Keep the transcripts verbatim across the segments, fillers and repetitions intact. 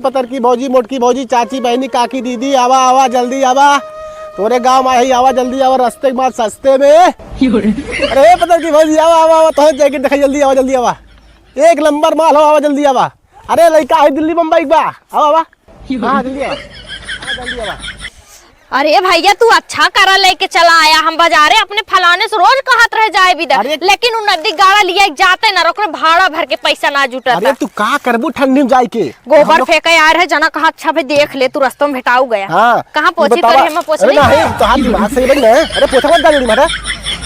पतर की भौजी, मोटकी भौजी, चाची, बहनी, काकी, दीदी, आवा, आवा, जल्दी आवा। तोरे गाँव मा ही आवा, जल्दी आवा, रस्ते के बाद सस्ते में। अरे पतर की भौजी, आवा, आवा, आवा, तोहे जैकेट देखाई, जल्दी आवा, जल्दी आवा। एक नंबर माल हो, आवा, जल्दी आवा। अरे लइका है दिल्ली बम्बई बा, आवा, आवा। हाँ, जल्दी आवा। हाँ, जल्दी आवा। अरे भैया, तू अच्छा करा लेके चला आया। हम बजारे अपने फलाने से रोज कहत रह जाए बिदा, अरे लेकिन उ नदी गाड़ा लिया जाते ना, ओकरे भाड़ा भर के पैसा ना जुटता। अरे तू का करबू ठंडी में जाए के? गोबर हम लोग फेंके आ रहे जना, कहा अच्छा भाई देख ले, तू रस्तों में भेटाऊ गया। हाँ, कहाँ ये पोछी बतावा। तोरे, हम पोछ अरे ली? नहीं, तो हाथ दिमाग सही बन गए। अरे पोछा मत डाल मारा।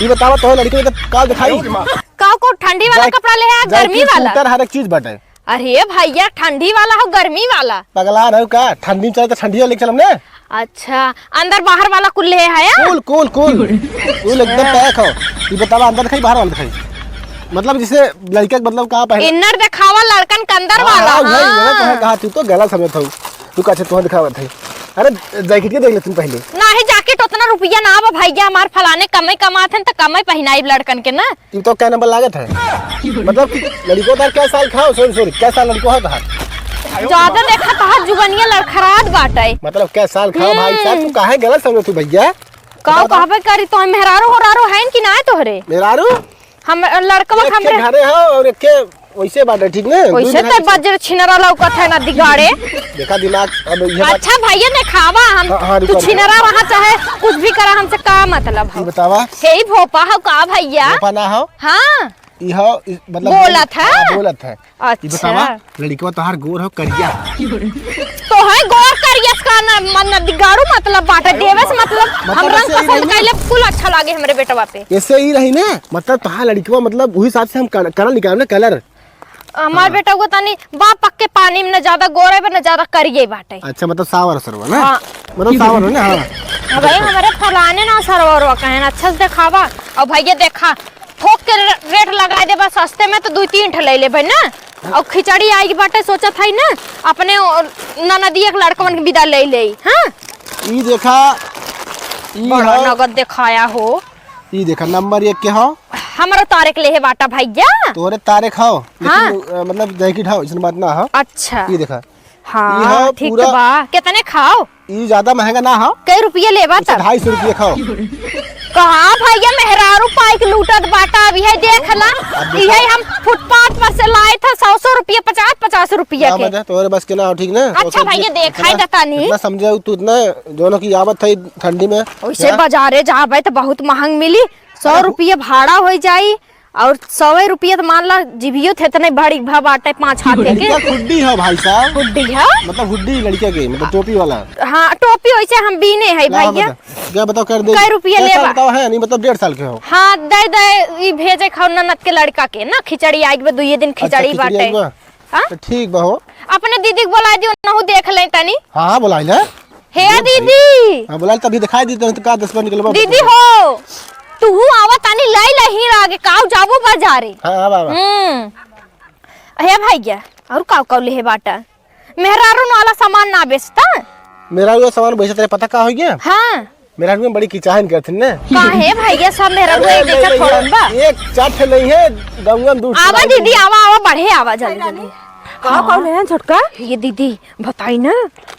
ये बतावा तो लड़की में का दिखाई? का को ठंडी वाला जाए-, कपड़ा ले है, जाए गर्मी की वाला? सूटर हर एक चीज बाटे। अरे भैया, ठंडी वाला हो, गर्मी वाला? पगला रहू का? ठंडी में चले तो ठंडी लेके चलम ने। अच्छा, अंदर बाहर वाला कुल ले है, हाँ? कुल, कुल, कुल। कुल एकदम पैक हो। ये बतावा, अंदर दिखाई, बाहर वाला दिखाई? मतलब, जैसे लड़के के, मतलब, कहाँ पहने? इनर दिखावा, लड़कन के अंदर हाँ, वाला। हाँ, वही, वही तो है, हाँ। कहा तू तो गलत समझत हो। तू का, अच्छा, तुहाँ दिखावत है। अरे, जैकेट के देख ले तुम पहले। नाही, जैकेट उतना रुपया ना बा भैया, हमार फलाने कमे कमात हन, तो कमे पहिनाइब लड़कन के ना। ई तो क्या नंबर लागत है? मतलब कि लड़को तार क्या साल खाओ? सॉरी, सॉरी, क्या साल लड़को है तार? ज्यादा देखा तार जुबनिया लड़खड़ात बाटे। मतलब क्या साल खाओ भाई साहब, तू हम्म। काहे गलत समझत तू भैया? का बताओ, बताओ। कहबे करी तो मेहरारू होरारू है कि ना तोहरे? मेहरारू? हम लड़कवा एक के हमरे घरे हो और एक के वैसे बाटे, ठीक ना? वैसे तो बजर छिनरा लौकत है ना दिगाड़े। देखा दिमाग, अब ये बात अच्छा भैया देखावा हम, हाँ, हाँ, तू रुको, रुको। छिनरा रहा चाहे कुछ भी करा, हमसे का मतलब ई हो? बतावा। हे ई भोपा हो का भैया? भोपा ना हो। हाँ। ई हो, ई, मतलब बोलत है? हाँ, बोलत है। ई अच्छा। बतावा, लड़कवा तोहार गोर हो करिया? तो है गोर करिया का ना, मन ना दिगाड़ू मतलब बाटे, देवे से मतलब मतलब हम रंग ऐसे ही पसंद रही ना। कइले कुल अच्छा लागे हमरे बेटवा पे। ऐसे ही रही ना, मतलब तोहार लड़कवा मतलब वही हिसाब से हम कर-, कलर निकालब ना, कलर। हमार हाँ। बेटा को तनी बा पक्के पानी में, न ज्यादा गोरे बा, न ज्यादा करिए बाटे। अच्छा, मतलब सावर सरवा ना? हाँ। मतलब सावर हो ना, हाँ। हाँ भाई, हमारे फलाने ना सरवा उरवा कहें, अच्छा से देखावा। और भैया देखा, थोक के रे-, रेट लगाए देबा सस्ते में, तो दुई तीन ठे ले लेबे ना। और खिचड़ी आई बाटे, सोचत है ना, अपने ओ, ननदिया के लड़कवन के विदा ले ले, हाँ? ई देखा, ई बड़ा हो। नगद देखाया हो। ई देखा, नंबर एक के हो। हमरो तारे के लेहे बाटा भैया। तोरे तारे खाओ, लेकिन, हाँ। अ, मतलब जैकेट हो, ऐसन बात ना हो। अच्छा। ई देखा। हाँ, ई हो ठीक पूरा बा। कितने खाओ? ई ज्यादा महंगा ना हो। कई रुपये लेबा इसे तब? ढाई सौ रुपये खाओ। कहाँ भैया, मेहरारू पाइक लूटत बाटा, अब इहे देख ला। अब देखा। इहे हम फुटपाथ पर से लाए थे, सौ सौ रुपये, पचास पचास रुपये क्या के। मजा, तोरे बस के ना हो, ठीक ना? अच्छा भैया, देखा है इतना, बतानी। इतना समझे तू, इतना जोनो की आवत है ठंडी में। वैसे क्या? बाजारे जाबे तो बहुत महंग मिली, सौ अरे, रुपये भाड़ा हो जाई, और सौ रुपये तो मान ला, जिभियो थे इतने बड़ी भा बाटे, पाँच हाथे के। लड़का खुड्डी है भाई साहब। खुड्डी है? मतलब हुड्डी लड़का के, मतलब टोपी वाला। हाँ, टोपी वैसे हम बीने है ला, भैया। बता। क्या बताओ, कर दे। कै रुपये कै साल लेबा? बताओ है, नहीं मतलब डेढ़ साल के हो। हाँ, दे दे, ई भेजे खाओ ननद के लड़का के ना, खिचड़ी आइल बा, दुइये दिन अच्छा, खिचड़ी खिचड़ी बाटे। आइल बा? हाँ? तो ठीक बा हो। अपने दीदी के बोला दियो, नहु देख ले तनी। हाँ, हाँ, बोलाई ले। हे दीदी। हाँ, बोला ले, तभी दिखाई दी तो का दस बार निकलबा दीदी बता। हो, तू आवा तनी लाई लही आगे, काऊ जाबो बाजारे। हाँ, हाँ, बाबा। हम्म। हे भैया, और काऊ काऊ लेहे बाटा? मेहरारू वाला सामान ना बेचता? मेहरारू वाला सामान बेचत रहे, पता का हो गया? हाँ। मेहरारू में बड़ी किचाहन करथिन ने। काहे भैया, सब मेहरारू अरे एक जैसा नहीं, थोड़न बा? एक चार ठे नहीं है, गंगा में दूर आवा चला दीदी, गया। आवा, आवा, बढ़े आवा, जल्दी, जल्दी। का हाँ। कौन है छोटका? ये दीदी, बताई ना,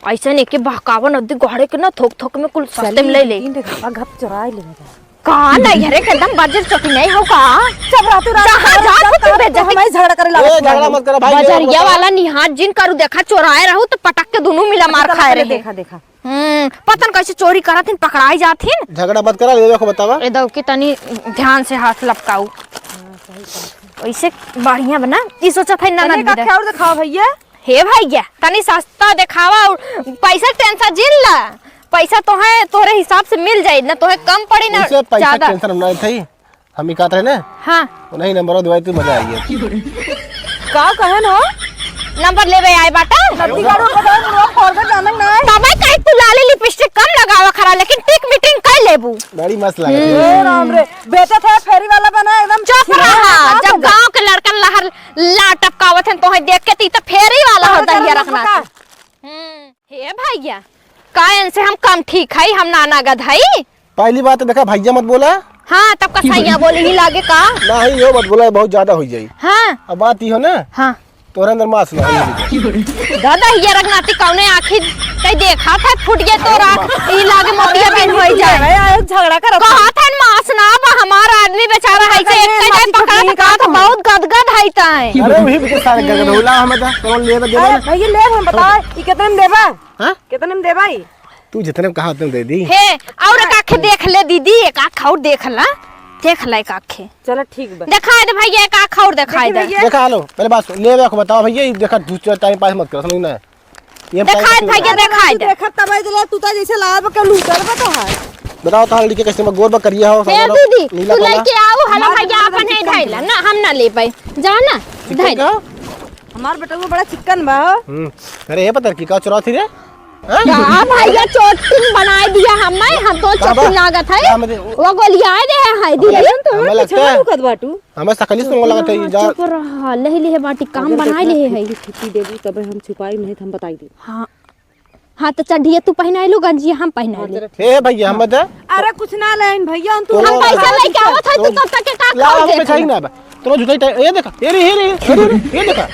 ऐसे नहीं कि बहकावा नदी गहरे के ना, थोक थोक में कुल सस्ते में चली, ले ले। तीन ठे घापा घप चुराए ले जा। का नहीं, अरे एकदम बजर चौकी नहीं हो का? सब रातों रात जहाँ झगड़ा जात हो, तू करत, बेइज्जती। हमारी झगड़ा करे लागत ए, झगड़ा मत करो भाई, बजरिया झगड़ा मत करो। वाला निहार जिन करू, देखा चोराए रहू तो पटक के दोनों मिला मार देखा, खाए रहे। देखा, देखा। हम्म, पता न कैसे चोरी करत हिन, पकड़ाई जात हिन। झगड़ा मत करा, ले देखो बतावा। ए दौकी तनी ध्यान से हाथ लपकाऊ। वैसे बढ़िया बना, ई सोचत है ननद तनी का भी दे। और दिखाओ भैया। हे भैया, तनी सस्ता देखावा और पैसा टेंशन जिन ला। पैसा तोहे, तोहरे हिसाब से मिल जाई, ना तोहे कम पड़ी ना वैसे पैसा ज्यादा। टेंशन हम ना थे, हम ही कहत रहे ना। हाँ। उन्हीं नंबर दवाई तू मजा आई है। का कहन हो? नंबर लेवे आए बाटा। नदी का रूप बताओ, मुड़वा फोड़ के जानन ना है। तबे कहीं तू लाली लिपस्टिक कम लगावा खरा, लेकिन टिक मीटिंग कर लेबू। बड़ी मस्त लागत है। ए राम रे, बेचत है फेरी वाला बना एकदम चुप रहा। जब गांव के लड़कन लहर ला टपकावत हैं, तोहे देख के ती तो फेरी वाला हो दहिया रखना। हम्म, हे भैया, का इनसे हम कम ठीक है, हम नाना गध है? पहली बात तो देखा, भैया मत बोला। हाँ, तब का सैया बोली ही लागे का? नहीं, यो मत बोला, बहुत ज्यादा हो जाई। हाँ। अब बात ई हो ना। हाँ। तोहरे अंदर मांस ना है। दादा, ये रंगनाती कौने आँखी तै देखा था, फूट गए तोरा, ई लागे मोतिया बिन होई जाए। अरे, अरे, झगड़ा करत कहा था मांस ना बा, हमार आदमी बेचारा है से एक मासी कदम पकड़ा तो कहा तो बहुत गदगद है ताए। अरे, वही के सारे गदगद होला, हमें तो कौन लेबे देबे अरे ना? भैया, ले हम बताओ, ई कितने में देबा? हाँ? कितने में देबा ई? तू जितने में कहा उतने में दे दी। हे, और एक आँखें देख ले दीदी, एक आँख और देख ला, देख ला एक आँखें। चलो ठीक बा। दिखाई दे भैया, एक आँख और दिखाई दे। देखा लो, पहले बात सुन, ले, देखो, बताओ भैया, ये देखा, दू चार टाइम पास मत करो, समझ ना? ये हम दिखाई टाइम दे भैया, दिखाई दे। देखा तब दिला, तू तो जैसे लाल बा के लूटल बा तो है। बताओ, तोहार लड़के कैसे में गोर बा, करिया हो, हे साला दीदी, नीला तू काला। लेके आओ, हला हमार भैया बेटा अपन नहीं चिकन धैला, बा। ना, हम ना ले पाए। जा ना, ठीक है धैला। का? हमार बेटा वो बड़ा चिकन बा हो। हम्म, अरे ये पता की का चुरा थी रे? हाँ? का भैया चोटिन बनाए दिया हमें, हम तो बाबा, चोटिन लागत है। का हमें दे-, वो गोलियाए दे है, है दिए। हमें तो हमें हमार लगता पीछे है। रुकत बाटू। हमें सकली सुन लगत है, जा। चुप रहा, लही लही बाटी काम अगर बनाए इतना ले है। छुट्टी, छुट्टी देबू तबे हम छुपाई, नहीं तो हम बताई देब। हाँ। हाँ, तो चढ़िया तू पहनाई लो, गंजिया हम पहनाई लो। ए भैया, हम दे। अरे कुछ ना लेन भैया, हम तू तो हम पैसा लेके आवत है, तू तब तक के का ला, खाओ हम देख। पैसा ही ना बा। तोरा जुताई टाइम, ये देखा, ये रे, ये रे, ये रे, ये देखा।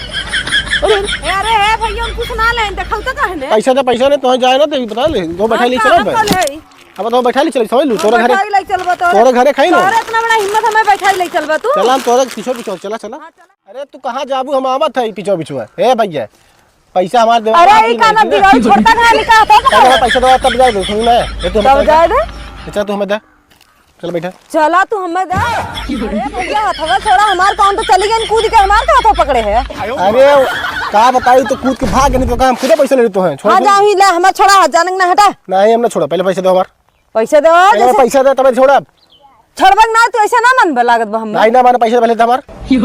अरे, अरे, ए भैया, हम कुछ ना लेन, देखल तो कहने। पैसा दे, पैसा नहीं, तो जाए ना, तो बता ले, वो बैठा हम ले कहाँ चलो बे। चल है? अब तो बैठा ले चलो, समझ लू, हम तोरा घरे, बैठा ही ले चलबा तो। तोरा घरे खाई ना। तोरा इतना बड़ा हिम्मत, हमें बैठा ही ले चलबा तू। चला, हम तोरा पीछे पीछे, चला, चला। हाँ, चला। अरे, तू कहाँ जाबू, हम आवत है पीछे पीछे। ए भैया, पैसा हमार देवा, अरे, ई का ना दिया, छोटा कहाँ निकाल, तो अरे, पैसा दो, तब जाए दो, सुन ना, ये तो तब जाए दे। अच्छा, तू हमें दे। चल बैठा। चला तू हमें दे। अरे भैया, हथवा छोड़ा, हमार काम तो चली गई, कूद के हमार का हथवा पकड़े है। अरे का बताई, तो कूद के भाग गई, तो का हम खुदे पैसा ले लेते हैं, छोड़ हाँ, दे। जा ही ले, हमार छोड़ा, हाथ जाने के ना हटा। नहीं, हम ना छोड़ा, पहले पैसा दो हमार। पैसा दो, पहले जैसे पैसा दे, तब छोड़ा। छोड़बे ना, तू ऐसे ना मन लागत बा हम। नहीं ना, माने पैसा पहले दे हमार। ये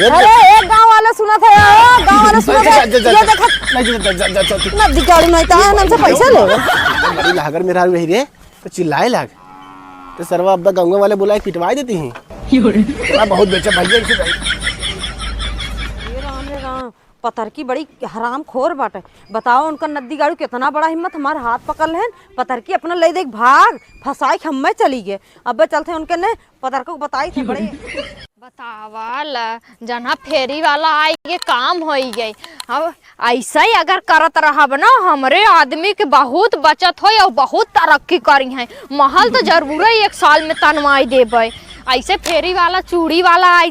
अरे, एक गांव वाले सुनत है, ओ, गांव वाले सुनत है, जा, जा, जा, ये जा। देखा। नहीं, जा, जा, जा, जा, जा, जा। ना दिगाड़ू नहीं, तो हमसे पैसा ले। बड़ी लागर मेरा रही रे। तो चिल्लाए लाग। तो सरवा अब गंगा वाले बुलाए पिटवाए देती हैं। योरे। इतना बहुत बेचा भैया इसे भाई। हे राम, हे राम, पतरकी बड़ी हरामखोर बाटे। बताओ, उनका नद्दी गाड़ू कितना बड़ा हिम्मत, हमार हाथ पकड़ लेन, पतरकी अपना ले देख भाग, फंसाई के हम्मे चली गए। अब चलते उनके ने पतरको को बताई थे बड़े। बतावा ल, जना फेरी वाला आई के काम होई गई। अब ऐसा ही अगर करत रहब ना, हमरे आदमी के बहुत बचत होई और बहुत तरक्की करी हैं। महल तो जरूर एक साल में तनवाई देबे। ऐसे फेरी वाला, चूड़ी वाला आई